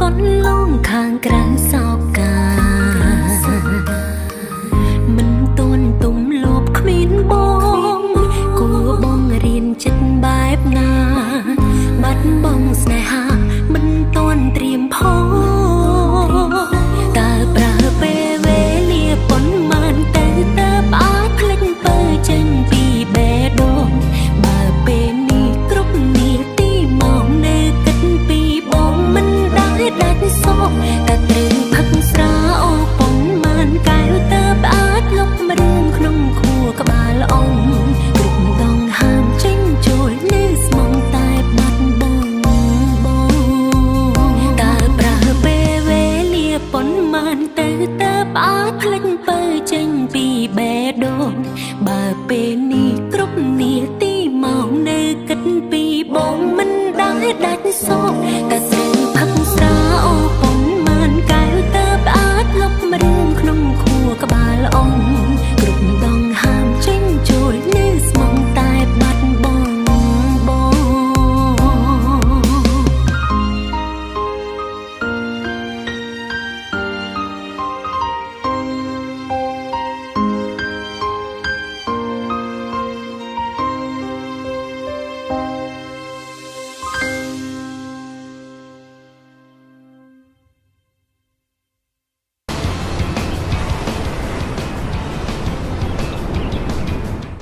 កន្លងខាងក្រៅសោកាមិនទន់ទុំលួបគ្មានបងគួបងរៀនចិត្តបែបណាបាត់បងស្នេហាមិនទន់ត្រៀមផងតើប្រើពេលវេលាប៉ុន្មានទៅតើអាចភ្លេចពើចេញពីបេះដូងបើពេលនេះគ្រប់នាទីមកនៅគិតពីបងមិនដែលដាច់សោកតែត្រូវ